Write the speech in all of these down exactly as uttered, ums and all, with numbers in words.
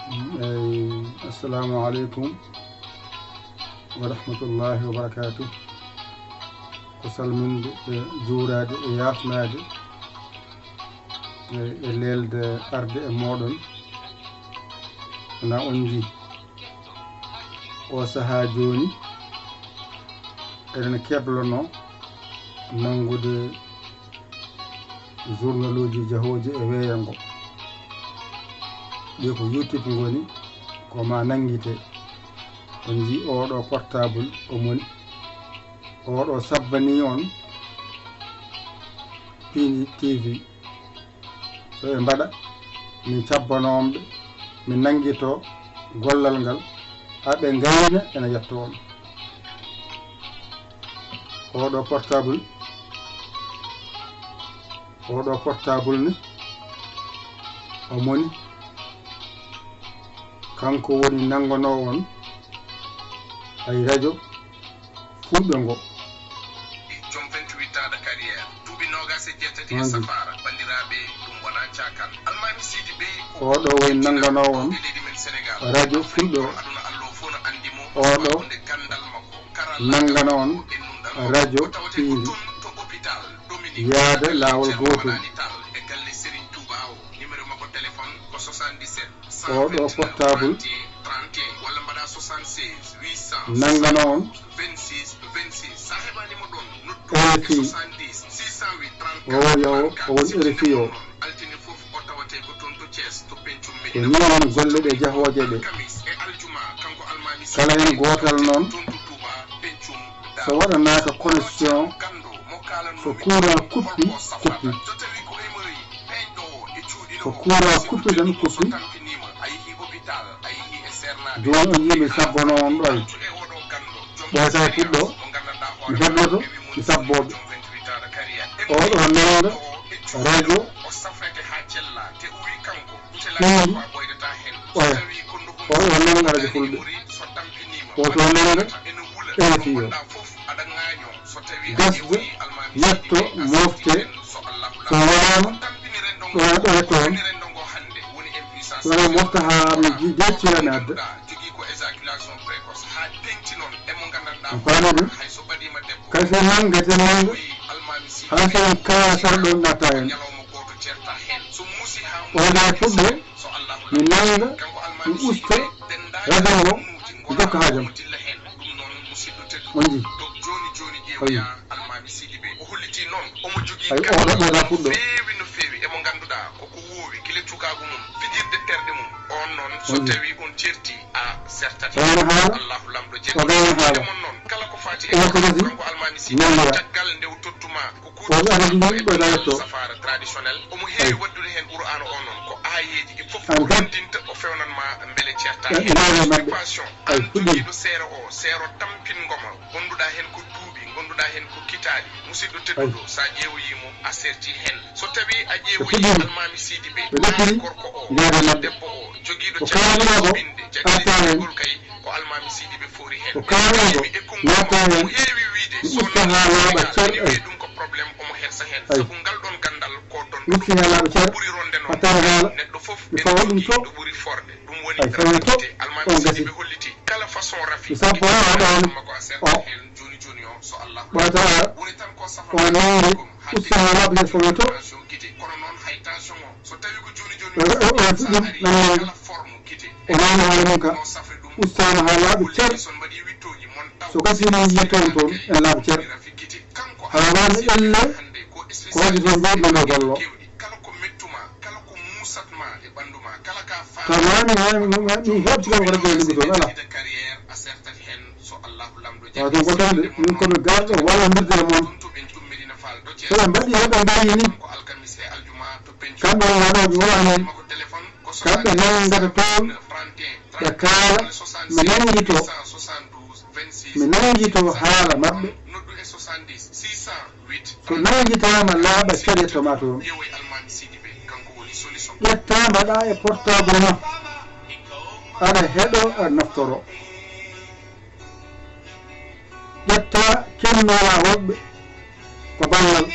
Eyi, assalamu aleykum wa rahmatullahi wa barakatuh. Ko salminde e juuraade e yaafnaade e, e leelde arde e mooɗon. Wona on nji o sahaa jooni, eɗen keblono nanngude journaluuji jahooji e weeyo ngo. Ɗi ko YouTube ngoni, ko ma nanngite. On nji oɗo portable o moni. Oɗo sabbani on Piindi T V. So ɓe mbaɗa, min cabbano on ɓe, min nanngito gollal ngal, haa ɓe ngayna ena yetto on. Oɗo portable, oɗo portable ni, o moni, kanko woni nannganoowo on ay radio Fulɓe ngo. Joom vingt-huit ans de carrière, duuɓi noogaas e jeetati e safaara, banndiraaɓe, ɗum wonaa caakan. Almaami Siidi Bey ko oɗo woni nannganoowo on e leydi men Senegaal. Radio Fulɓe o. Aduna Allo fof no anndi mo, oɗo nde ganndal makko, karallaagal nannganoo on makko e nunɗal makko. Radio ko tawetee ko Piindi. Toon to hôpital Dominique, yaada e galle laawol Ceerno gootol. Madani Tall, e galle Serigne Touba o. Numéro makko téléphone ko soixante-dix-sept, oɗo portable trente et un, walla mbaɗa soixante-seize, huit cent, nannganoo on. Vingt-six, vingt-six. Sa heɓaani mo ɗoon, noddu R F I. Soixante-dix, six cent huit, trente-quatre, o, yo, o woni R F I o. Altine fof o tawatee ko toon to Thiès, to pencum ko Medina. Ni woni golle ɗe jahooje ɗe. Alkamis e aljuma, kanko Almaami Siidi Bey, kala heen gootal noon, toon to Touba, pencum Daaru. So waɗanaaka connexion, ganndo mo kaalanno, so courant kuppi, kuppi. So tawi ko emory peeñɗo o e cuuɗi ɗo, so courant kuppi tan, kuppi. So tampiniima, a yehi hôpital, a yehi e seernaaɓe. Jooni on yimɓe sabbono on ɗo. Ɓooyata e puɗɗo, mi hebloto, mi sabboɓe. Oɗo nanga radio Piindi. Oya, oɗo nanga radio Fulɓe. Oto nanga R F I o. Gasde, yetto, mofte, so wonaama, ɗo, ɗo e toon. Wona mofta haa mi ji-, jeccira mi adda. On paami ɗum? Kay so nannga, te nannga, haa so en kaala sara ɗon natta heen. Oya fuɗɗo, mi nannga, mi usta, radio ngo, mi jokka haaju am. On nji? Ayi. Almaami Siidi Bey. O holliti noon omo jogii ay, oɗo ɓeyda fuɗɗo. Feewi no feewi e mo ngannduɗaa ko ko woowi gila cukaagu mum, fijirde terɗe mum. On noon, so tawi on ceerti, a sertat. Oya haala. Allahu Laamɗo jeyɗo. Oya haala. Mon noon, kala ko faati e kanko Almaami Siidi Bey, caggal nde o tottuma ko kuuɗe safaara traditionnel, omo heewi waɗdude heen Qur'aana o noon, ko aayeeji ɗi fof o renndinta, o fewnan ma mbele ceerta heen. Explication. An jogiiɗo seere o, seero tampingo ma, ngonduɗaa heen ko duuɓi, ngonduɗaa heen ko kitaali. Musidɗo tedduɗo, so a ƴeewoyii mo, a serti heen. So tawii a ƴeewoyii Almaami Siidi Bey, gorko o, debbo o, jogiiɗo caggal ɓiɓɓe, jaggiiɗo caggal kay, ko Almaami Siidi Bey foori heen. Ko kaalɗo e konngol makko, o heewi wiyde, so neɗɗo Senegaal ene wiya ɗum ko problème, omo hersa heen. Sabu ngal ɗoon ganndal ko donɗo ɗum, ko ɓuri ronde noon. Neɗɗo fof ene jogii ɗo ɓuri forde. Ɗum woni rafi gite. Almaami Siidi Bey holliti kala façon rafi. Sabu o waɗaani, o, o nanndi usta haa laaɓi nder fof to. Kono noon hay tension o, o, o fuɗɗi nanndi o nanndi haala mum ka ustaama haa laaɓi cer. So gasii noon yiyete on toon en laaɓi cer. Haa waɗi elle ko waɗi toon ɗum ɗo gollo. Kala ko mettuma, kala ko muusatma e ɓanndu ma, kala ka faama. Taw mi, mi, mi, mi heɓti kam ko radio liggoto, ala. Carrière, a sertat heen, so Allahu Lamɗo jaɓi. Taw ɗum ko tan de, min ko mi garɗo wallondirde e mon. Ɗum to ɓen tummirina Faal ɗo Cees. So ɓe mbaɗi, heɓe mbayi ni. Ko alkamis e aljuma to Pencum. Kamɓe woni waɗooɓe wona heen. Ko téléphone, ko kamɓe nanngata toon, ɓe kaala, mi nanngito, mi nanngito haala maɓɓe. Noddu e soixante-dix, six cent. So nanngitaama laaɓa cer yetto ma toon. Ƴetta mbaɗa e portable ma. Aɗa heɗo, aɗa naftoro. Ƴetta kennola woɓɓe. Ko ballal.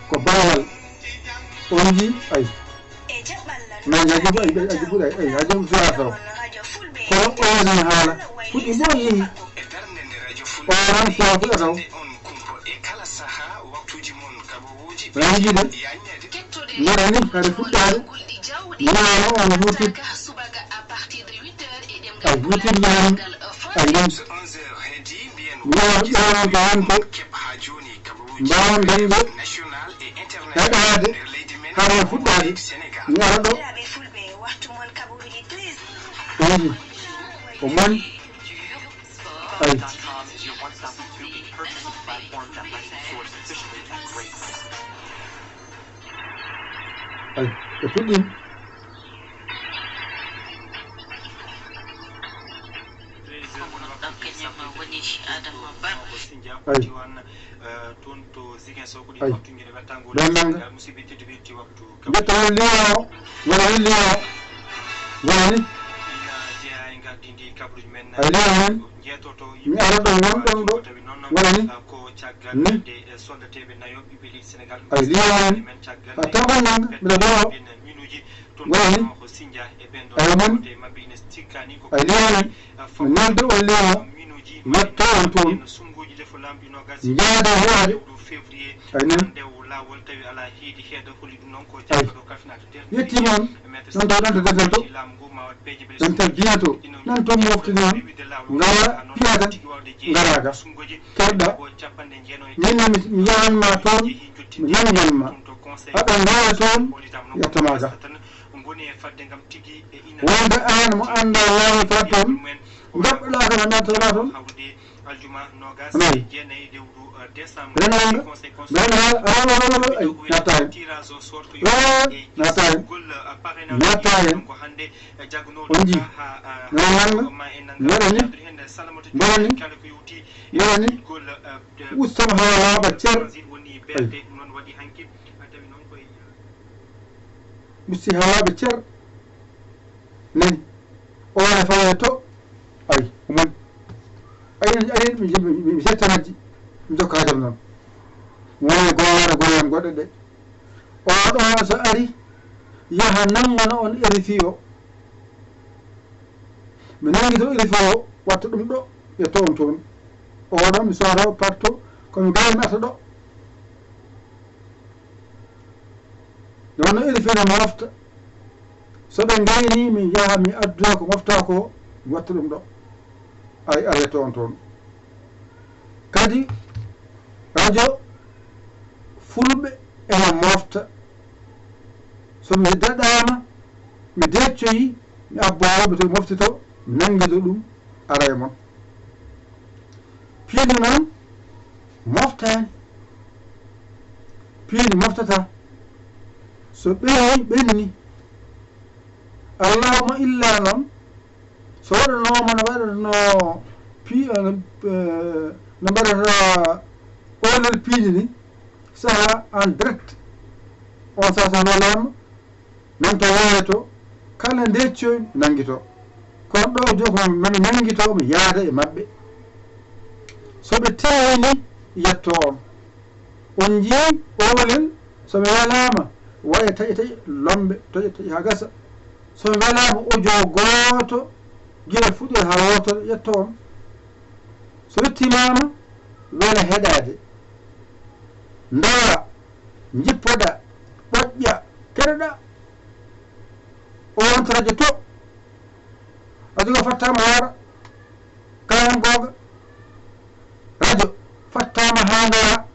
Ko ballal. On nji, ay. Nannge, a jibbo, a jibbo, a jibbo, a jibbo, a jibbo, a jibbo, kono o woni haala. Fuɗɗi mo yimɓe. O wonani fewa fuɗɗa taw. Wona yide. Mbiɗa ni, kadi fuɗɗaade. Ñaama on huutir. Ay, huutir ñaama. Ay, ɗum. Ñaama ɓe wonta wonto. Mbaawan dañde heɗaade hara fuɗɗaade. Mi ara ɗo. Eyi, o moni. Ay. Ay, ɓe puɗɗii. Ay. Ay. Ɓen nanga. Ƴetta won lion o, wona ni lion o, wona ni. Ay, lion men, mi ara ɗo, won ɗon ɗo, wona ni. Ni. Ay, lion men, a taw ɗon nanga, mbiɗa ɗo o, wona ni. Ay, men, ay, lion men, mi nodda on lion o, yetto on toon, njaade hoore. Ay, nan. Ay. Yettima on, nan taw ɗon to dental to, dental biyato, nan toon mofti noon, ngara piyata, ngara ga, kerɗa, min mi, mi yahanma toon, mi nannganma, aɗa ngara toon, yettama ga. Wonde aan mo annda laamu faa toon, gaɓɗa ka nattata toon. Nayi. Renanga, renanga, ay, natta hen. Eh, natta hen. Natta hen. On jii. Renanga, mbeɗa ni, mbeɗa ni, mbeɗa ni, ustama haa laaɓa cer. Ay. Usti haa laaɓa cer. Nani. O wona fawe to. Ay, o moni. Ay, ay, mi, mi, mi, mi setta majji. Mi jokka haajam noon. Wona gollana gollem goɗɗe ɗe. O ɗo so ari, yaha nanngana on R F I o. Mi nanngi to R F I o, watta ɗum ɗo, yetto on toon. O ɗo mi sohata o parto, ko mi gayni mi arta ɗo. Nde wonno ene fena mofta. So ɓe ngayni mi yaha mi addoya ko mofta ko, mi watta ɗum ɗo. Ay, arrêté on toon. Kadi, radio Fulɓe ena mofta. So mi daɗaama, mi deeccoyi, mi abboyooɓe to moftito, mi nanngido ɗum, ara e mon. Piindi noon moftaani. Piindi moftataa. So ɓenni, ɓenni. Allahumma illa noon, so waɗanooma no waɗatno pi-, eh, eh, no mbaɗata oolel piindi ni, saha en direct, on saha so walaama, nan to woowe to, kala nde coy nanngito. Kono ɗo jogo mami nanngito, mi yaada e maɓɓe. So ɓe teeyni, yetto on. On njii oolel, so mi welaama, waɗe taƴe taƴe, lombe, taƴe taƴe haa gasa. So mi welaama, audio gooto, gila fuɗɗoode haa wootere, yetto on. So yettimaama, wela heɗaade. Ndaara, njippoɗa, ɓoƴƴa, keɗoɗa. O wonta radio to. Radio o fattaama hoora. Kayan googa. Radio fattaama haa ngaara.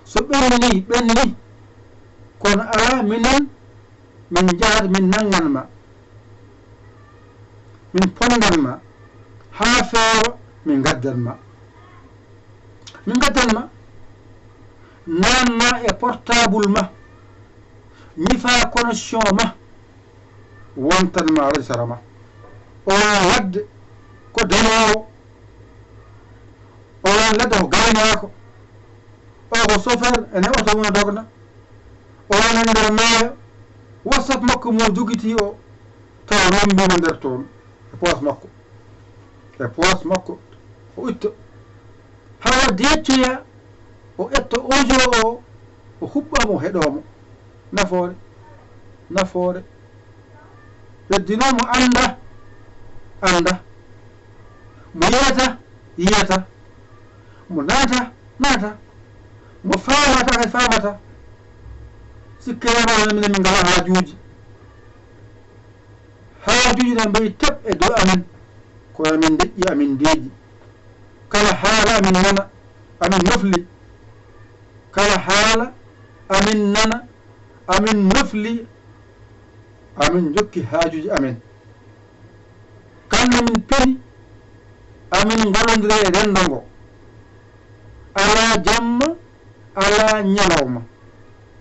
So ɓenni, ɓenni. Kono alaa minen, min njahat, min nanngan ma. Min ponndan ma. Haa feewa, min ngaddan ma. Min ngaddan ma. Naanna e portable ma. Ñifa connexion ma. Wontan ma radio sara ma. O wona ladde ko demoowo. O wona ladde ko gaynaako. O ko chauffeur ene oto mum dogna. O wona nder maayo. WhatsApp makko mo jogiti o. Tawa rommbima nder toon. E poos makko. E poos makko. O itto. Hawa deeccoya. O ƴetta audio o. O huɓɓa mo, heɗoo mo. Nafoore. nafoore. Heddi noon mo annda, annda. Mo yiyata, yiyata. Mo naata, naata. Mo faamata, kadi faamata. Sikke yamaano minen min ngalaa haajuuji. Haajuuji ne mbayi tep e dow amen. Ko amin deƴƴi, amin deeƴi. Kala haala amin nana, amin nofli. Kala haala amin nana, amin nofli, amin njokki haajuuji amen. Kamɓe min pini, amin ngolondira e renndo ngo. Alaa jamma, alaa ñalawma.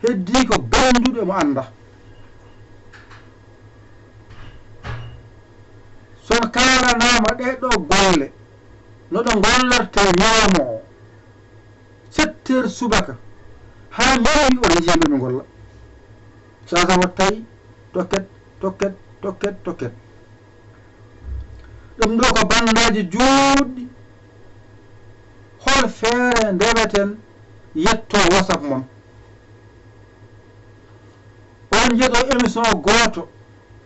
Heddii ko bannduɗo mo annda. So kaalanaama ɗee ɗoo golle, no ɗe ngollortee ñalawma o, sept heures subaka haa minuit, oɗon njiya ɓe ɓe ngolla. Saka wattay toket, toket, toket, toket. Ɗum ɗo ko banndaaji juutɗi. Hol feere ndeɓeten yetto WhatsApp mon? On njeɗo émission gooto,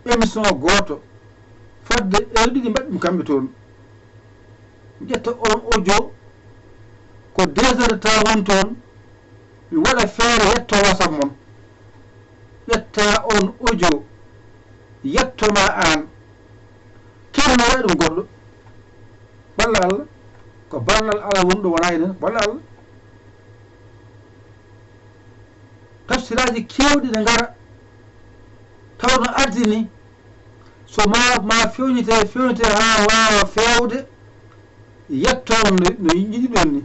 émission gooto. Fodde heure ɗiɗi mbaɗi ɗum kamɓe toon. Ƴetta on audio, ko deux heures de temps woni toon. Mi waɗa feere yetto WhatsApp mon. Ƴetta on audio, yetto ma aan. Kenno waɗi ɗum goɗɗo. Balla Allah, ko ballal Allah woni ɗo, wonaa enen, balla Allah. Tafsiraaji keewɗi ne ngara, taw no ardini, so ma, ma fewnite, fewnite haa waawa feewde, yetto on no, no yiɗi ɗon ni.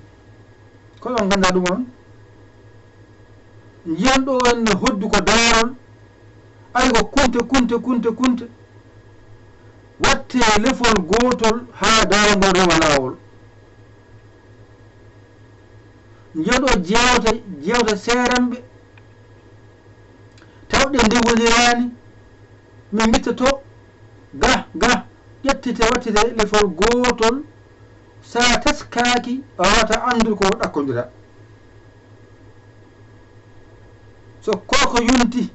Ko on nganndaa ɗum on? Njiyan ɗo en no hoddu ko daarol, ay ko kunte, kunte, kunte, kunte. Watte lefol gootol haa daarol ngol rewa laawol. Njeɗo jeewte, jeewte seeranɓe. Tawɗe ndewondiraani, min ngittotoo ga, ga, ƴettite, wattite lefol gootol. So a teskaaki, a waawata anndude ko ɗakkondira. So koorka yonti,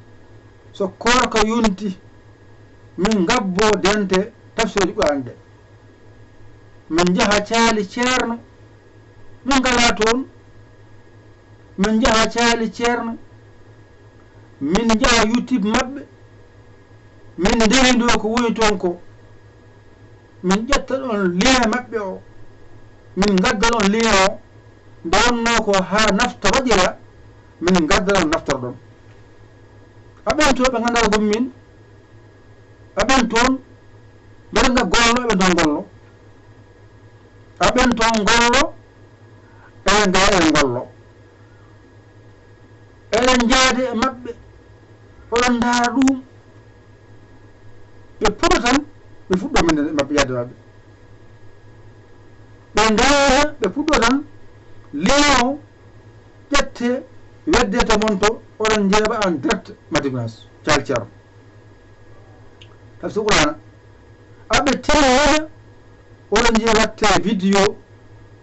so koorka yonti, min ngabbo dente tafsireeji Qur'aana ɗe. Min njaha caali Ceerno, min ngalaa toon. Min njaha caali Ceerno, min njaha YouTube maɓɓe, min ndewindoo ko woni toon ko. Min ƴetta ɗon lien maɓɓe o, min ngadda ɗon lien o, nde wonnoo ko haa nafta waɗira, min ngadda ɗon naftorɗon. Aɓen toon ɓe nganndaa ɗum min, aɓen toon mbeɗa nga gollo, aɓen toon ngollo. Aɓen toon ngollo, eɗen ngaa eɗen ngollo. Eɗen njaade e maɓɓe, oɗon ndaara ɗum. Ɓe puɗo tan, ɓe fuɗɗo min e maɓɓe yaade maɓɓe. Ɓe ndaara, ɓe puɗɗo tan, lien o, ƴette, weddete mon to, oɗon njeeɓa en direct, Madigas, Caal Ceerno. Tafsir Qur'aana. Aɓe tinna, oɗon njiya watte vidéo,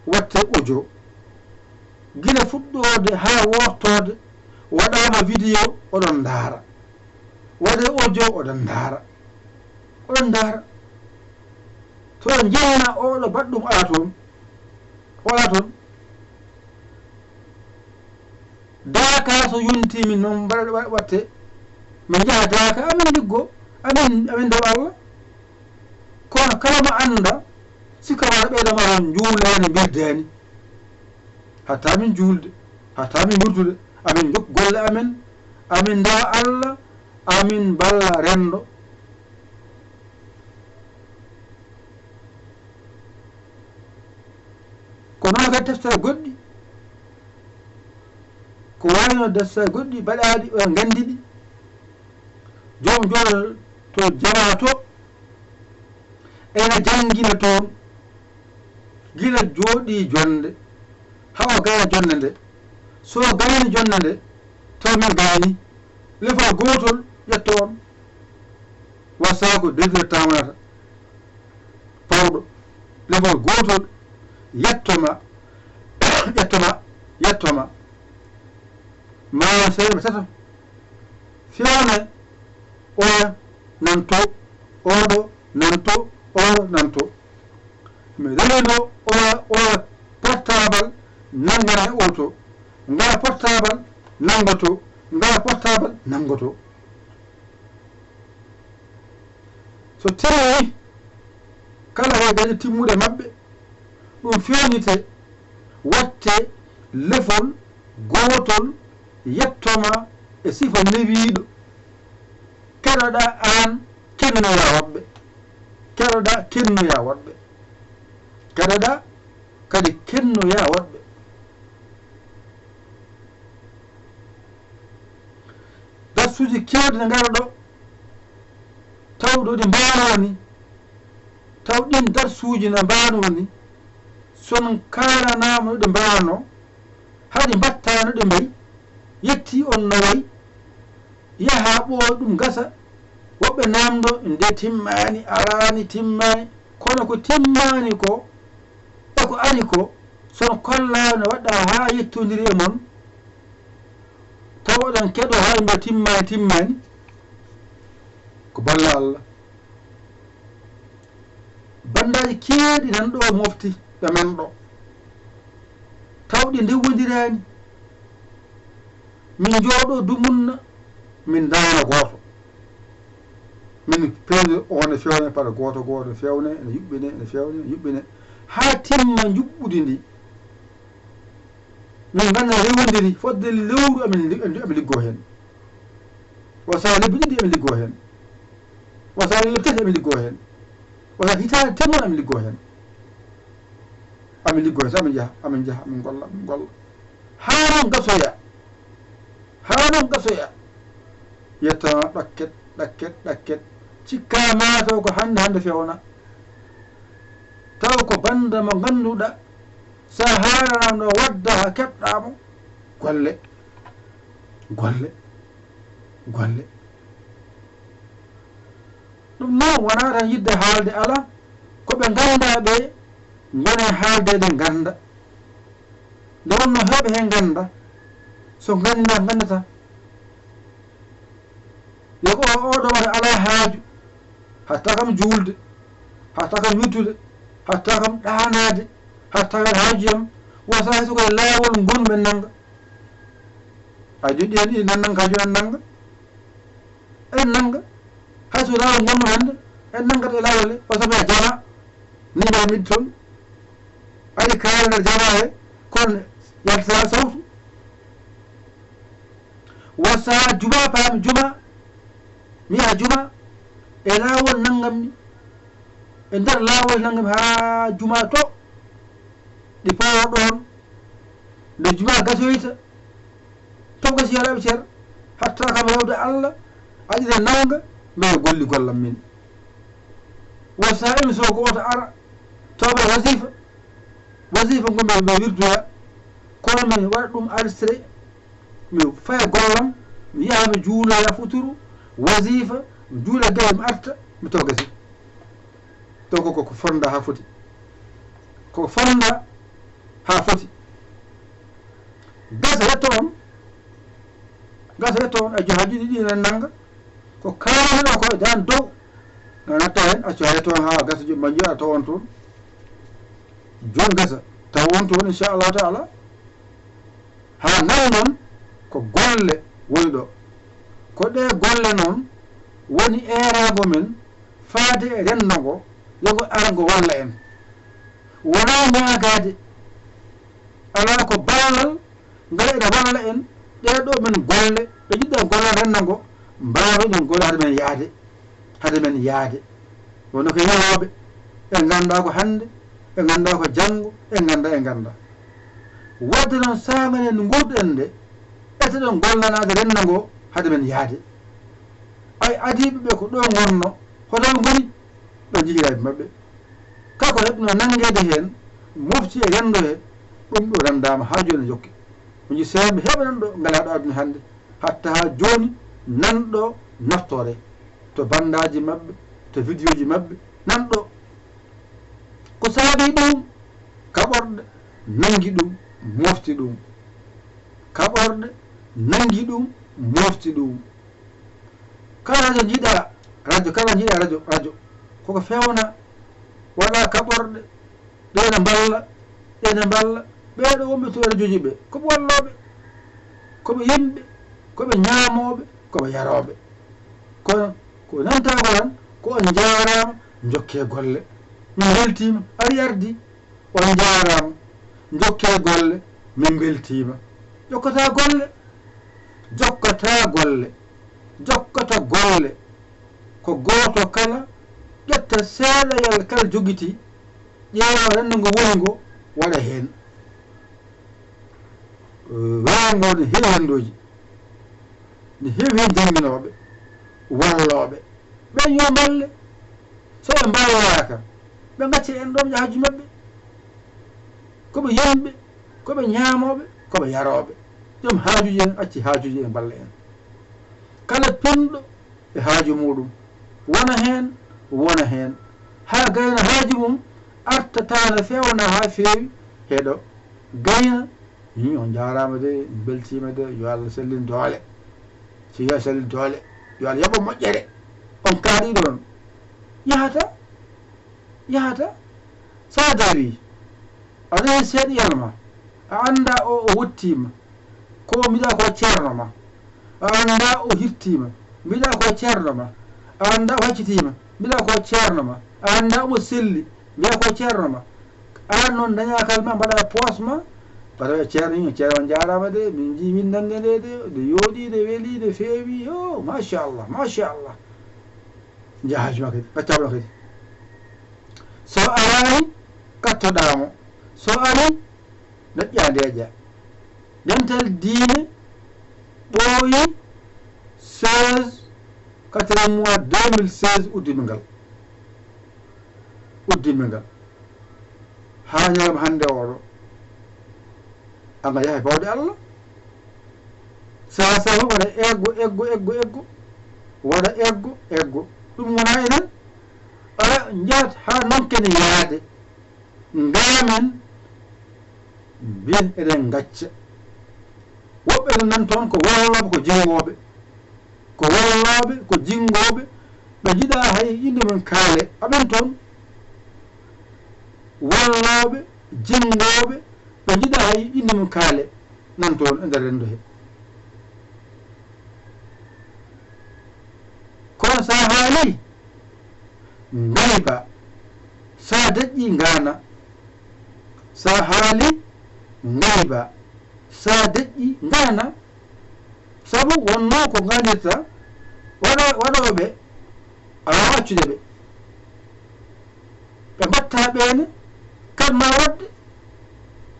watte audio. Gila fuɗɗoode haa wortoode, waɗaama vidéo, oɗon ndaara. Waɗe audio, oɗon ndaara. Oɗon ndaara. To njenna oɗo baɗɗum ala toon. Wala toon. Daaka so yontii min noon mbaɗa, wa-, watte. Min njaha daaka, amin liggo, amin, amin ndewa Allah. Kono kala mo annda, sikka wata ɓeydo ma toon njuulaani, mbirdaani. Hatta min juulde, hatta min wirdude, amin njokka golle amen, amin ndewa Allah, amin mballa renndo. Ko noon kadi tafsira goɗɗi, ko wayi no tafsira goɗɗi baɗaaɗi, oɗon nganndi ɗi. Joom jooɗo to jamaa to, ena janngina toon, gila jooɗii jonnde, haa o gaya jonnde nde. So o gayni jonnde nde, taw min gayni, lefol gootol ƴetto on. Wa saako deux heures temps wonata. Pawɗo, lefol gootol, yetto ma, yetto ma, yetto ma. Ma seeɗa ɓe tato. Fewne, oya nan to, oɗo nan to, oɗo nan to. Mi rewino oya, oya portable nanngana e oto, ngala portable nanngoto, ngala portable nanngoto. So timmi, kala he dañi timmude maɓɓe, ɗum feewnite, watte lefol gootol yettooma e sifa newiiɗo. Keɗoɗaa aan, kennoyaa woɗɓe. Keɗoɗaa, kennoyaa woɗɓe. Keɗoɗaa kadi, kennoyaa woɗɓe. Darsuuji keewɗi ne ngara ɗo, taw ɗo ɗi mbaano woni, taw ɗin darsuuji no mbaano woni, son kaalanaama no ɗi mbaano, haɗi mbattaano ɗi mbayi, yetti on no wayi, yaha ɓooya ɗum gasa, woɓɓe naamndo nde timmaani, araani, timmaani, kono ko timmaani ko, e ko ari ko, son kollaano waɗa haa yettondiri e mon, taw oɗon keɗo haa mbiya timmaani, timmaani, ko balla Allah. Bandaaji keewɗi nan ɗo mofti ɓe men ɗo, taw ɗi ndewondiraani. Min njooɗo dumunna, min ndaana gooto. Min peewde on e feewne, paɗa gooto gooto feewne, ene yuɓɓine, ene feewne, ene yuɓɓine, haa timma njuɓɓudi ndi. Min ngannda rewondiri fodde lewru amin li-, amin liggoo heen. Wasa lebbi ɗiɗi amin liggoo heen. Wasa lebbi tati amin liggoo heen. Wasa hitaande temmuɗe amin liggoo heen. Amin liggoo heen, so amin njaha, amin njaha, amin ngolla, amin ngolla. Haa noon gasoya. Haa noon gasoya. Yettama ɗakket, ɗakket, ɗakket. Cikka maa taw ko hannde, hannde fewna. Taw ko bannda mo ngannduɗaa, so a haaranaama ɗo wadda haa keɓɗaa mo, golle, golle, golle. Ɗum noon wonaa tan yidde haalde alaa, ko ɓe nganndaa ɓe ngoni haalde ɓe ngannda. Nde wonnoo heewɓe heen ngannda, so ngannda nganndataa. Yo ko o, oɗo wata alaa haaju, hatta kam juulde, hatta kam wirtude, hatta kam ɗaanaade, hatta kam haaju yam, wasa hay so ko e laawol ngon men nannga. A joɗi heen ina nannga, ka joɗi nannga. En nannga. Hay so laawol ngon men, en nanngata e laawol he, wasa ɓe jama, ni ɓe middi toon. Ari kaala nder jama he, kono yaltata sawtu. Wasa juma paami juma, mi yaha juma, e laawol nanngammi, e nder laawol nanngammi haa juma to, ɗi pawa ɗoon, nde juma gasoyta, to gasi yalaaɓe cer, hatta kam rewde Allah, aɗa ina nannga, mbeɗa golli gollam min. Wasa émission ko oto ara, tawɓe wasifa, wasifa ngon mbeɗa, mbeɗa wirdoya, kono mi waɗa ɗum enregistré, mi faya gollam, mi yaha mi juuloya futuru, wasifa, mi juula gaye mi arta, mi tawa gasi. To ko, ko, ko fonda haa foti. Ko fonda haa foti. Gasa yetto on, gasa yetto on, a jo-, haa juuɗe ɗiɗi nan nannga, ko kaalano ko e dan dow, na natta heen, accu haa yetto on haa gasa jo-, ma njiya tawa on toon. Jooni gasa, tawa on toon, inchallahu taala. Haa nan noon ko golle woni ɗo. Ko ɗee golle noon woni eeraango men faade e renndo ngo, yo ngo ar ngo walla en. Wonaa ñaagaade, alaa ko ballal ngal ina walla en, ɗee ɗoo men golle ɗe njiɗɗen gollal renndo ngo, mbaawen ɗum golle hade men yahde. Hade men yahde. Wonno ko yahooɓe, ɓe nganndaa ko hannde, ɓe nganndaa ko janngo, ɓe nganndaa, ɓe nganndaa. Waɗde noon, saaganen no ngooduɗen nde, etoɗen gollanaade renndo ngo hade men yahde. Ay, adiiɓe ɓe ko ɗo ngonno, hoto ɓe ngoni, ɗo njigiraaɓe maɓɓe. Kako heɓno nanngeede heen, mofti e renndo he, ɗum ɗo renndaama haa jooni jokki. Ko nji seembe heɓe nan ɗo ngalaa ɗo aduna hannde, hatta haa jooni nan ɗo naftoore. To bandaaji maɓɓe, to vidéoji maɓɓe, nan ɗo. Ko saabii ɗum? Kaɓorɗe nanngi ɗum, mofti ɗum. Kaɓorɗe nanngi ɗum, mofti ɗum. Kala radio njiɗa, radio, kala njiɗa radio, radio. Koko fewna, waɗa kaɓorɗe, ɗe ne mballa, ɗe ne mballa. Ɓeeɗo wonɓe to radio ji ɓe, ko ɓe wallooɓe, ko ɓe yimɓe, ko ɓe ñaamooɓe, ko ɓe yarooɓe. Kono ko nantaago tan, ko on njaaraama, njokkee golle. Min mbeltiima, ari ardi. On njaaraama, njokkee golle, min mbeltiima. Jokkataa golle, jokkataa golle, jokkata golle. Ko gooto kala ƴetta seeɗayel kal jogiti, ƴeewa renndo ngo woni ngo, waɗa heen. Weeyo ngo ne heewi renndooji, ne heewi heen jannginooɓe, wallooɓe. Ɓen yo mballe. So ɓe mballaaka, ɓe ngacca en ɗoon haaju maɓɓe. Ko ɓe yimɓe, ko ɓe ñaamooɓe, ko ɓe yarooɓe. Joom haajuuji en acci haajuuji en mballa en. Kala pinɗo e haaju muuɗum, wona heen, wona heen. Haa gayna haaju mum, arta taana fewna haa feewi, heɗo gayna. Hi, on njaaraama de, en mbeltiima de, yo Allah sellin doole. So yo sellin doole, yo Allah yoɓ moƴƴere. On kaaɗiiɗo on, yahata, yahata. So a darii, aɗa heen seeɗa yalma, a anndaa o, o wottiima, ko mbiɗa ko ceerno ma. A anndaa o hirtiima, mbiɗa ko ceerno ma. A anndaa o haccitiima, mbiɗa ko ceerno ma. A anndaa omo selli, mbiya ko ceerno ma. Aan noon dañaa kal ma mbaɗa e poos ma, mbaɗa e ceerno, ceerno on njaaraama de, min njii winndannde nde de, nde yooɗi, nde weli, nde feewi, yo, machallah, machallah. Njaha haaju ma kadi, accama kadi. So araani, kattoɗaa mo. So ari, neɗɗa ndeeƴa. Dental diine ɓooyi seize, quatrième mois deux mille seize, uddimi ngal. Uddimi ngal. Haa ñalawma hannde oɗo. Anga yaha e bawɗe Allah. Saha saha waɗa eggo, eggo, eggo, eggo. Waɗa eggo, eggo. Ɗum wona enen. Ala njahat haa non kene yaade. Ngaamen mbiyen eɗen ngacca. Woɓɓe ene nan toon ko wallooɓe, ko jinngooɓe. Ko wallooɓe, ko jinngooɓe, ɓe njiɗaa hay innde mum kaale. Aɓen toon wallooɓe, jinngooɓe, ɓe njiɗaa hay innde mum kaale. Nan toon e nder renndo he. Kono so a haalii, ngayba. So a deƴƴii, ngaana. So a haalii, ngayba. So a deƴƴii, ngaana. Sabu wonnoo ko ngaanirta waɗa-, waɗooɓe, a waawaa accude ɓe. Ɓe mbaɗta ɓeene, kam ma waɗde.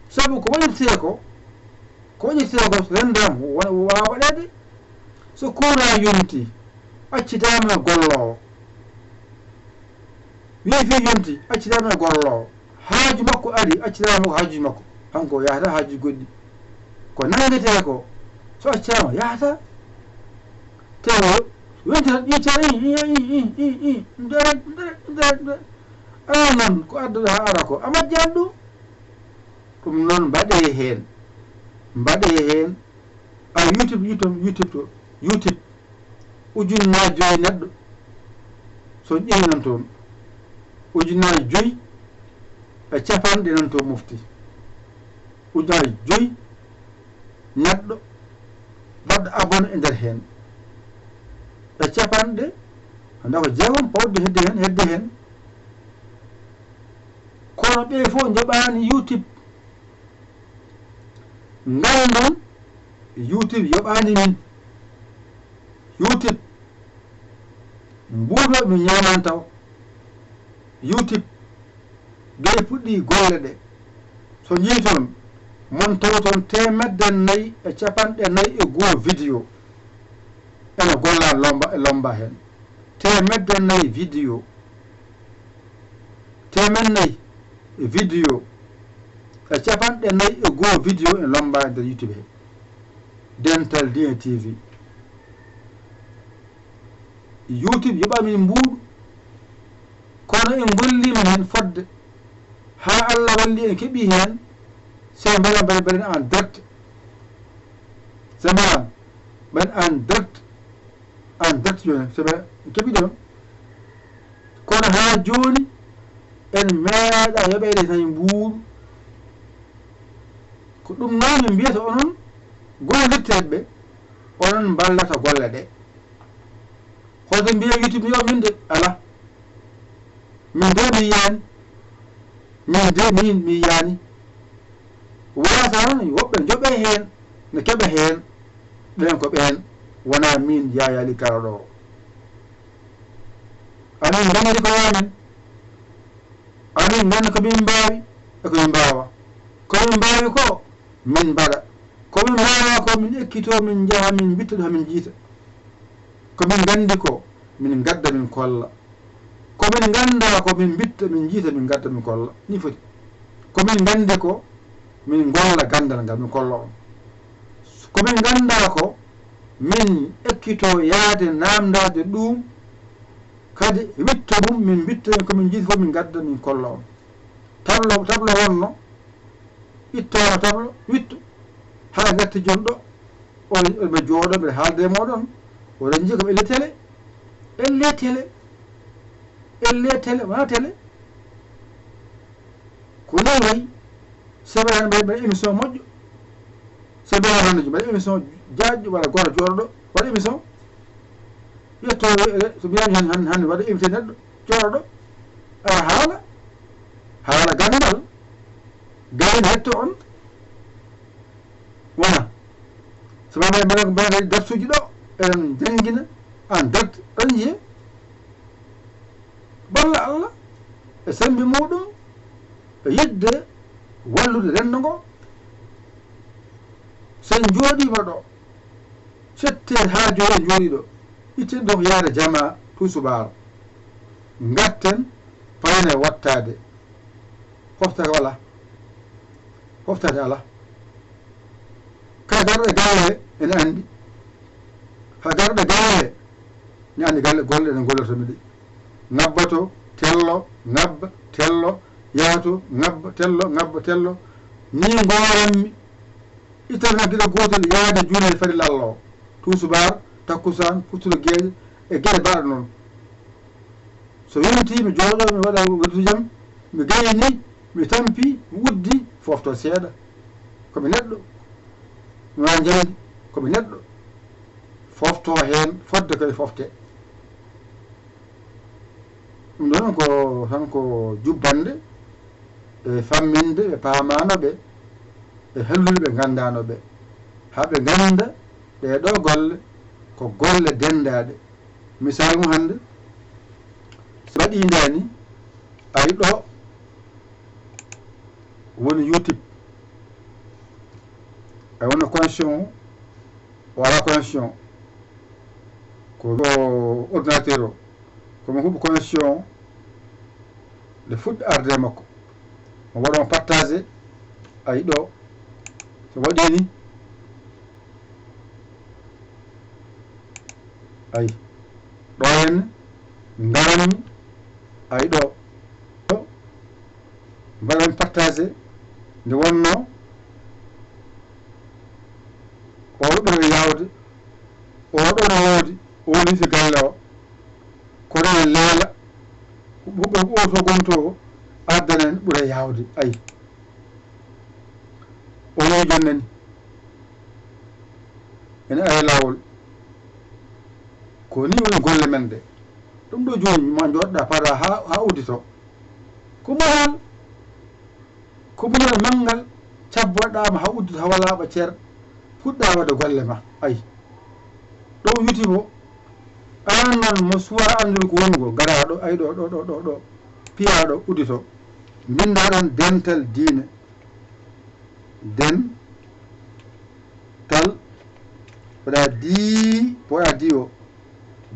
Sabu ko waɗirtee ko, ko waɗirtee ko so renndaama, wa-, waawa waɗeede. So kuuraa yontii, accitaama e golloowo. Wifi yontii, accitaama e golloowo. Haaju makko ari, accitaama ko haajuuji makko. Kanko o yahata haajuuji goɗɗi. Ko nanngetee ko, so accaama, yahata. Tawi yontii tan, ƴetta, i, i, i, i, i, i, nderet, nderet, nderet, nderet. Alaa noon, ko addata haa ara ko, a majjat ɗum. Ɗum noon, mbaɗee heen, mbaɗee heen. A YouTube, YouTube, YouTube to, YouTube. Ujunnaaji joyi neɗɗo, so ƴeewi nan toon, ujunnaaji joyi e capanɗe nan toon mofti. Ujunnaaji joyi neɗɗo baɗɗo abonné e nder heen. E capanɗe, anndaa ko jeegom pawɗi hedde heen, hedde heen. Kono ɓe fof njoɓaani YouTube. Nganndon YouTube yoɓaani min. YouTube mbuuɗo mi ñaaman taw. YouTube gay puɗɗi golle ɗe. So njii toon, mon taw toon teemedde nayi e capanɗe nayi e goo vidéo. Ene golla lomba, e lomba heen. Teemedde nayi vidéo. Teemen nayi e vidéo. E capanɗe nayi e goo vidéo ene lomba e nder YouTube he. Dental Diine T V. YouTube yoɓami mbuuɗu. Kono en ngolliima heen fodde. Haa Allah walli en keɓii heen. Sey mbaɗa mbaɗa mbaɗen en direct. Sey mbaɗa mbaɗen en direct. A En direct jooni, so ɓe keɓi ɗon. Kono haa jooni, en meeɗa yoɓeede hay mbuuɗu. Ko ɗum noon min mbiyata onon, gollirteeɓe ɓe, onon mballata golle ɗe. Hoto mbiya YouTube yo min de, alaa. Min de min yiyaani. Min de min, min yiyaani. Wata noon woɓɓe njoɓe heen, ne keɓa heen. Ɓeen ko ɓeen, wonaa min Yaya Ly Kara ɗo. Amin nganndi ko waamin. Amin nganndi ko min mbaawi e ko min mbaawaa. Ko min mbaawi ko, min mbaɗa. Ko min mbaawaa ko, min ekkitoo, min njaha, min mbitta ɗum, haa min njiita. Ko min nganndi ko, min ngadda, min kolla. Ko min nganndaa ko, min mbitta, min njiita, min ngadda, min kolla. Nii foti. Ko min nganndi ko, min ngolla ganndal ngal, min kolla on. Ko min nganndaa ko, min ekkitoo yahde naamndaade ɗum, kadi witto mum, min mbitta, ko min njiita fof, min ngadda, min kolla on. Tablo, tablo wonno, ittono tablo, witto, haa ngarti jooni ɗo, on, on ɓe jooɗo, mbiɗa haalde e mooɗon, oɗon njiya ko elle télé, elle télé, elle télé, wonaa télé. Ko noon wayi, so mbaɗa, mbaɗa, mbaɗa émission moƴƴo, so mbaɗa hannde, mbaɗa émission jaajɗo, walla gooto jooɗoɗo, waɗa émission. Ƴetto, so mbiyaani hannde, hannde, hannde waɗa invité neɗɗo, jooɗoɗo, a haala, haala ganndal, gayna hetto on. Wona. So mbaɗa, mbaɗa, mbaɗa darsuuji ɗo, eɗen njanngina en direct, ɗon yiye. Balla Allah e semmbe muuɗum e yiɗde wallude renndo ngo. So en njooɗiima ɗo, sept heures haa joyi en njooɗii ɗo, itten ɗo ko yahde jamaa tuusubaar. Ngarten payne wattaade. Hoftaade alaa. Hoftaade alaa. Kala garɗo e galle he ene anndi. Kala garɗo e galle he ne anndi galle golle ɗe ngollata mi ɗe. Ngabbato, tello, ngabba, tello, yaato, ngabba, tello, ngabba, tello. Nii ngooranmi. Ittata gila gootel yahde juulde farilla Allah o. Tuusubaar, takkusaan, futuro geeƴe, e geɗe mbaɗa noon. So yontii mi jooɗo, mi waɗa wirdu jam, mi gayni, mi tampi, mi uddi, fofto seeɗa. Ko mi neɗɗo. Mi waɗa njamndi, ko mi neɗɗo. Fofto heen, fodde koye fofte. Ɗum ɗoon ko tan ko jubbande, e famminde ɓe paamaano ɓe, e hallude ɓe nganndaano ɓe, haa ɓe ngannda ɗee ɗoo golle ko golle denndaaɗe. Misal mum hannde, so waɗii ndaa nii, ari ɗoo woni YouTube, a wona connexion o, o alaa connexion, ko ɗo ordinateur o, ko mo huɓɓi connexion o, nde fuɗɗi arde e makko, mo waɗa mo partagé, ay ɗo, so waɗii nii, ay, ɗo henne, ngaranmi, ay ɗo, ɗo, mbaɗan partagé, nde wonnoo, o ɗo ɓuri yaawde, o ɗo no woodi, o woni to galle o, kono en leela, huɓɓo, huɓɓo o to gonto o, addanen ɓura yaawde, ay. O yehi jonnani. Ene ari laawol. Ko nii woni golle men ɗe. Ɗum ɗo jooni ma njooɗɗa para haa, haa uddito. Ko muñal, ko muñal manngal cabboɗaama haa uddito, haa laaɓa cer, puɗɗa waɗde golle ma. Ay. Ɗo yuti mo, aan noon mo suwa anndude ko woni ko, garaa ɗo, ay ɗo, ɗo, ɗo, ɗo, ɗo, piyaa ɗo, uddito. Mbinndaa ɗoon dental diine. Den, tal, mbaɗa di, mbaɗa di o,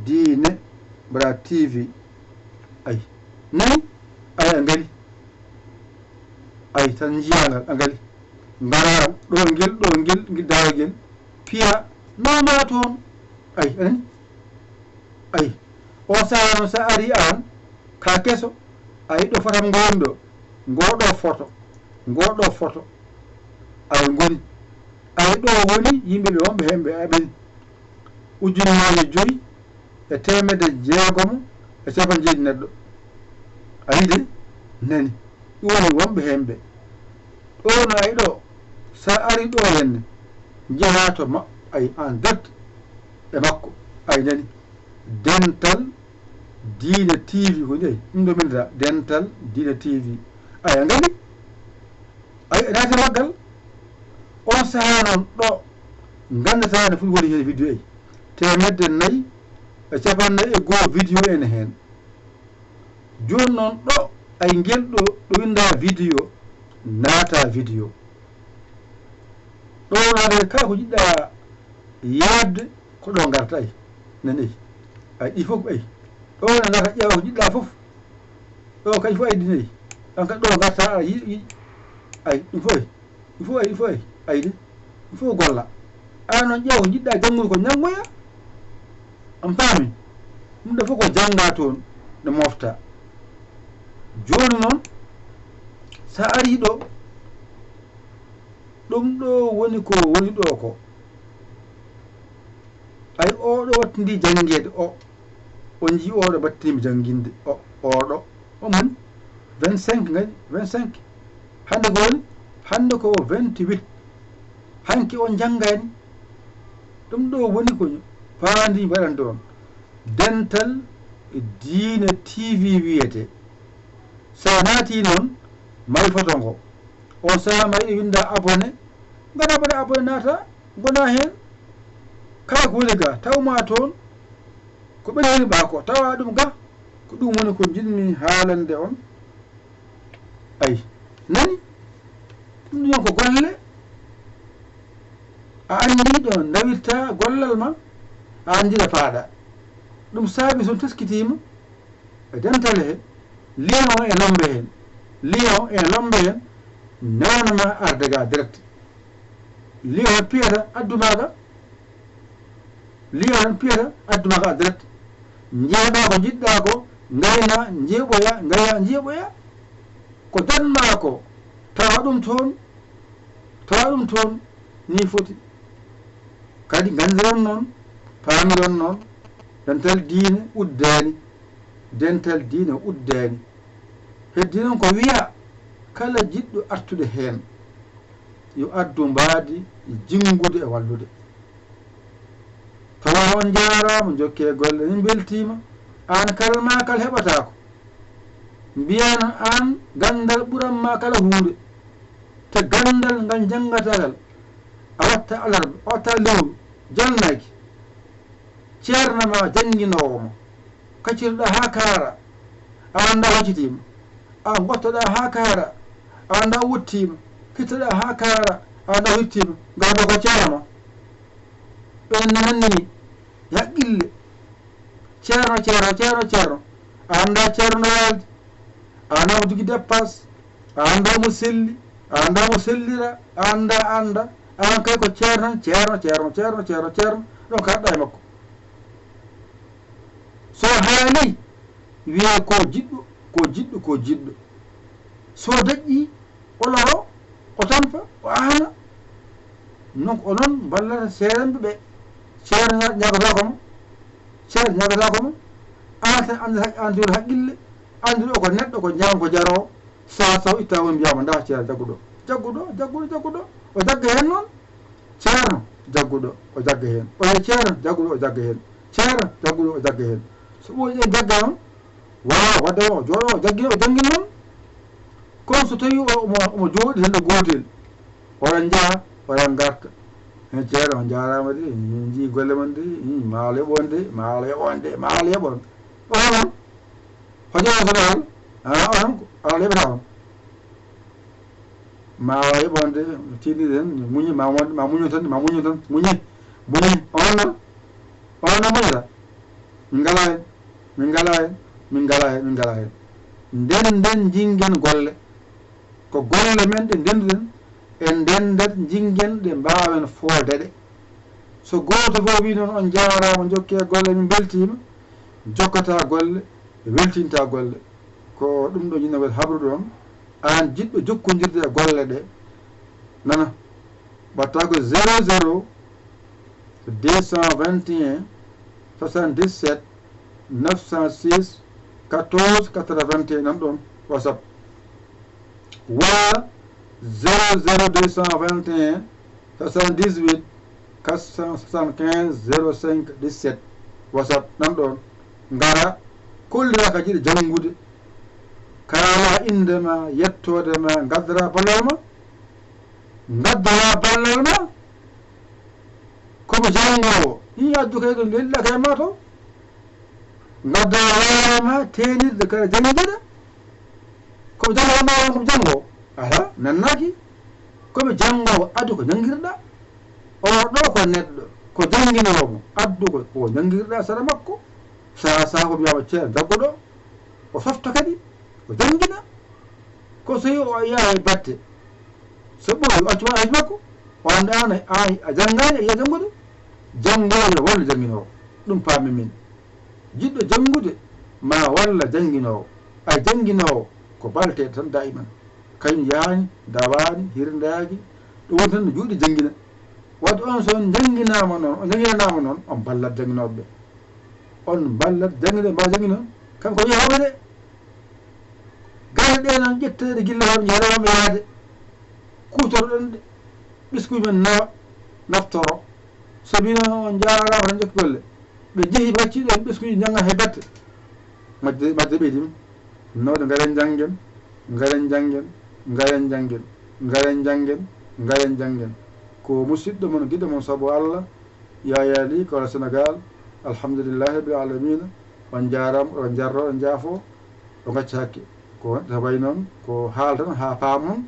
diine, mbaɗa T V. Ay, nani? Ay, a ngari. Ay, tan njiyaa ngal, a ngari. Mbaɗa ɗo ngel, ɗo ngel, ngel dawa ngel, piya, nama toon. Ay, a nani? Ay, o saha noon, so a ari aan, ka keso, ay, ɗo fotam ngoni ɗo, ngo ɗo foto, ngo ɗo foto, ay, ngoni. Ay, ɗo woni yimɓe ɓe wonɓe heen ɓe aɓen ujunnaaje joyi, e teemedde jeegomo e capanɗe jeeɗiɗi neɗɗo. A yiɗi? Nani. Ɗum woni wonɓe heen ɓe. Ɗo no ay ɗo, so a ari ɗo henne, njahaa to ma-, ay en direct e makko. Ay nani. Dental Diine T V ko jeyi. Ɗum ɗo min da Dental Diine T V. Ay a ngali? Ay a naati maggal? On sahaa noon ɗo, nganndataa no foti woni heen vidéo ay. Teemedde nayi e capanɗe nayi e goo vidéo ene heen. Jooni noon ɗo, ay ngel ɗo, ɗo winndaa vidéo, naata vidéo. Ɗo wonande kala ko jiɗɗaa yaadde, ko ɗo ngarta ay. Nani ay. Ay ɗi fof ay. Ɗo wona ngarta ƴeewa ko jiɗɗaa fof. Ɗo kay fof ay ɗi nayi. An kadi ɗo ngarta a yi-, yi-, ay, ɗum fof ay. Ɗum fof ay, ɗum fof ay. Ay de. Ɗum fof golla. An noon ƴeewa ko jiɗɗaa janngude ko njanngoya. An paami? Ɗum ɗo fof ko janngaa toon, no mofta. Jooni noon, so a arii ɗo, ɗum ɗo woni ko woni ɗo ko. Ay, oo ɗo wattindi janngeede, o, on njii oo ɗo battinii jannginde, o, oo ɗo. O mum, vingt-cinq ngañi, vingt-cinq. Hannde ko woni? Hannde ko vingt-huit. Hanki on njanngaani. Ɗum ɗo woni ko paandi mbaɗande on. Dental Diine T V wiyetee. So a naatii noon, may foto ngo. On sahaa may ɗo winndaa abonné. Ngara mbaɗa abonné naata, ngona heen. Kala ko woni ga, taw ma toon. Ko ɓe ngoni ɓaa ko, tawa ɗum ga. Ko ɗum woni ko njiɗmi haalande on. Ay, nani? Ɗum ɗon ko golle. A anndi ɗo ndawirta gollal ma, a anndi ɗo paaɗa. Ɗum saabi so teskitiima e dental he, lien o e lombe heen. Lien o e lombe heen, newnama arde ga direct. Lien o piyata adduma ga. Lien o piyata adduma ga direct. Njeeɓa ko njiɗɗa ko, ngayna, njeeɓoya, ngaya, njeeɓoya. Ko danma ko, tawa ɗum toon, tawa ɗum toon, ni foti. Kadi nganndiron noon, paamiron noon, dental diine uddaani, dental diine uddaani. Heddi noon ko wiya, kala jiɗɗo artude heen, yo addu mbaadi jinngude e wallude. Tawa on njaaraama, njokkee golle, min mbeltiima. Aan kal maa kal heɓataa ko. Mbiyaa noon aan ganndal ɓuran maa kala huunde. Te ganndal ngal njanngataa ngal, a watta alarba, a watta lewru, jalnaaki. Ceerno ma jannginoowo ma. Kaccitoɗaa haa kaara, a anndaa waccitiima. A ngottoɗaa haa kaara, a anndaa wuttiima. Kittoɗaa haa kaara, a anndaa wuttiima. Ngarɗo ko ceerno ma. Ɓen nanni haqqille. Ceerno, ceerno, ceerno, ceerno. A anndaa ceerno no yaaldi. A anndaa mo jogi dépasse. A anndaa mo selli. A anndaa mo sellira. A anndaa, a anndaa. Aan kay ko ceerno tan, ceerno, ceerno, ceerno, ceerno, ceerno. Ɗo kaɗɗa e makko. So haalii, wiyee ko jiɗɗo, ko jiɗɗo, ko jiɗɗo. So daƴƴii, o loro, o tampa, o aana. Donc, onon mballata seerenɓe ɓe. Ceerno ña-, ñagotaako mo. Ceerno ñagotaako mo. Aan tan anndata, anndata haqqille. Annduɗo ko neɗɗo, ko ñaam, ko jaroo. Sahaa saw itta won mbiyaama, ndaa ceerno jagguɗo. Jagguɗo, jagguɗo, jagguɗo. O jagga heen noon. Ceerno jagguɗo, o jagga heen. O wiya ceerno jagguɗo, o jagga heen. Ceerno jagguɗo, o jagga heen. So ɓooyi ɗen jagga noon, waawa wadde o jooɗo, o jaggino, o janngin noon. Kono so tawii o, omo, omo jooɗi heen ɗo gootel, oɗon njaha, oɗon ngarta. Heen ceerno, on njaaraama de, min njii golle mon de, maa Allah yoɓ on de, maa Allah yoɓ on de, maa Allah yoɓ on. Onon, hojo o soɗo hal, a, onon ko Allah yoɓata on. Ma waawi bonde, tiiɗi heen, muñi, ma won, ma muñu tan, ma muñu tan, muñi, muñi. On noon, on noon muñata. Min ngalaa heen, min ngalaa heen, min ngalaa heen, min ngalaa heen. Ndenden, njingen golle. Ko golle men ɗe ndenduɗen, en ndendat, njingen ɗe mbaawen foolde ɗe. So gooto fof wii noon, on njaaraama, njokkee golle, min mbeltiima, jokkataa golle, weltintaa golle. Ko ɗum ɗo njiɗmi waɗde habrude on, aan jiɗɗo jokkondirde e golle ɗe, nana, mbaɗtaa ko zéro zéro deux cent vingt et un soixante-dix-sept neuf cent six, quatorze quatre-vingt-un, nan ɗon WhatsApp. Walla zéro zéro deux cent vingt et un, soixante-dix-huit, quatre cent soixante-quinze, zéro cinq, dix-sept. WhatsApp nan ɗon. Ngara, kollira ka jiɗa janngude. Kaala innde ma, yettoode ma, ngaddara ballal ma. Ngaddara ballal ma. Ko mo janngoowo. Ɗi addu kay ɗo ngelɗa kay ma to. Ngaddara ballal ma, teenirde kala janngiɗa. Ko mo janngoowo ma, ko mo janngoowo. Alaa, nannaaki. Ko mo janngoowo, addu ko janngirɗa. O ɗo ko neɗɗo, ko jannginoowo mo. Addu ko, ko janngirɗa sara makko. Saha saha ko wiyaama ceer jaggo ɗo. O softa kadi, o janngina. Ko so o yaha e batte. So ɓooyi, o accu ma haaju makko. O annda an a, a janngaani, a yiya janngude. Janngoowo ina walla jannginoowo. Ɗum paami min. Jiɗɗo janngude ma walla jannginoowo. Ay jannginoowo ko balte tan daa'iman. Kañum yahaani, dawaani, hirndaaki. Ɗum woni tan no juuɗe janngina. Wadde on so on njannginaama noon, on njannginanaama noon, on mballat jannginooɓe ɓe. On mballat jannginooɓe, mbawa janngina on. Kamɓe ko yahooɓe de. Galle ɗe noon ƴetteede gilla hoore njahaɗe wonɓe yaade. Kuutoroɗon ɗe. Ɓesnguuji men nawa, naftoro. Sabi noon on njaaraama tan jokki golle. Ɓe njehi ɓe accii ɗon ɓesnguuji njannga he batte. Majje, majje ɓeydi. Nawde ngaren njanngen, ngaren njanngen, ngaren njanngen, ngaren njanngen, ngaren njanngen. Ko musidɗo mon, giɗo mon sabu Allah, Yaya Ly, Kawla Sénégal. Alhamdulillahi rabbil alamina. On njaaraama, on njarro, on njaafo, on ngacca hakke. Ko waɗata way noon, ko haal tan haa paamon,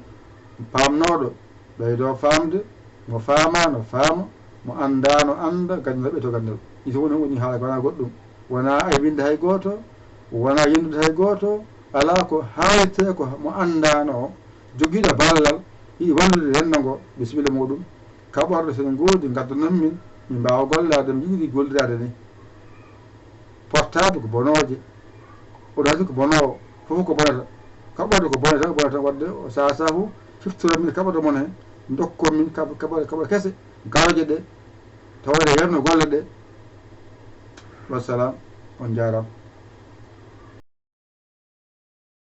paamnooɗo ɓeydo faamde, mo faamaano faama, mo anndaano annda, ganndal ɓeyto ganndal. Ɗi so woni, woni haala ko wonaa goɗɗum. Wonaa aybinde hay gooto, wonaa yenndude hay gooto, alaa ko haaletee ko mo anndaano o, jogiiɗo ballal, yiɗi wallude renndo ngo, bisimilla muuɗum. Kaɓorɗe so ɗe ngoodi, ngaddanon min, min mbaawa gollaade, no njiɗiri golliraade ni. Portable ko bonooje, ordinateur ko bonoowo, fof ko bonata. Kaɓorɗe ko bonata, bonata. Wadde o saha saha fof, ciftoron min kaɓorɗe mon he, ndokkon min kaɓ-, kaɓorɗe, kaɓorɗe kese, garooje ɗe, tawde yarno golle ɗe. Wassalam, on njaaraama.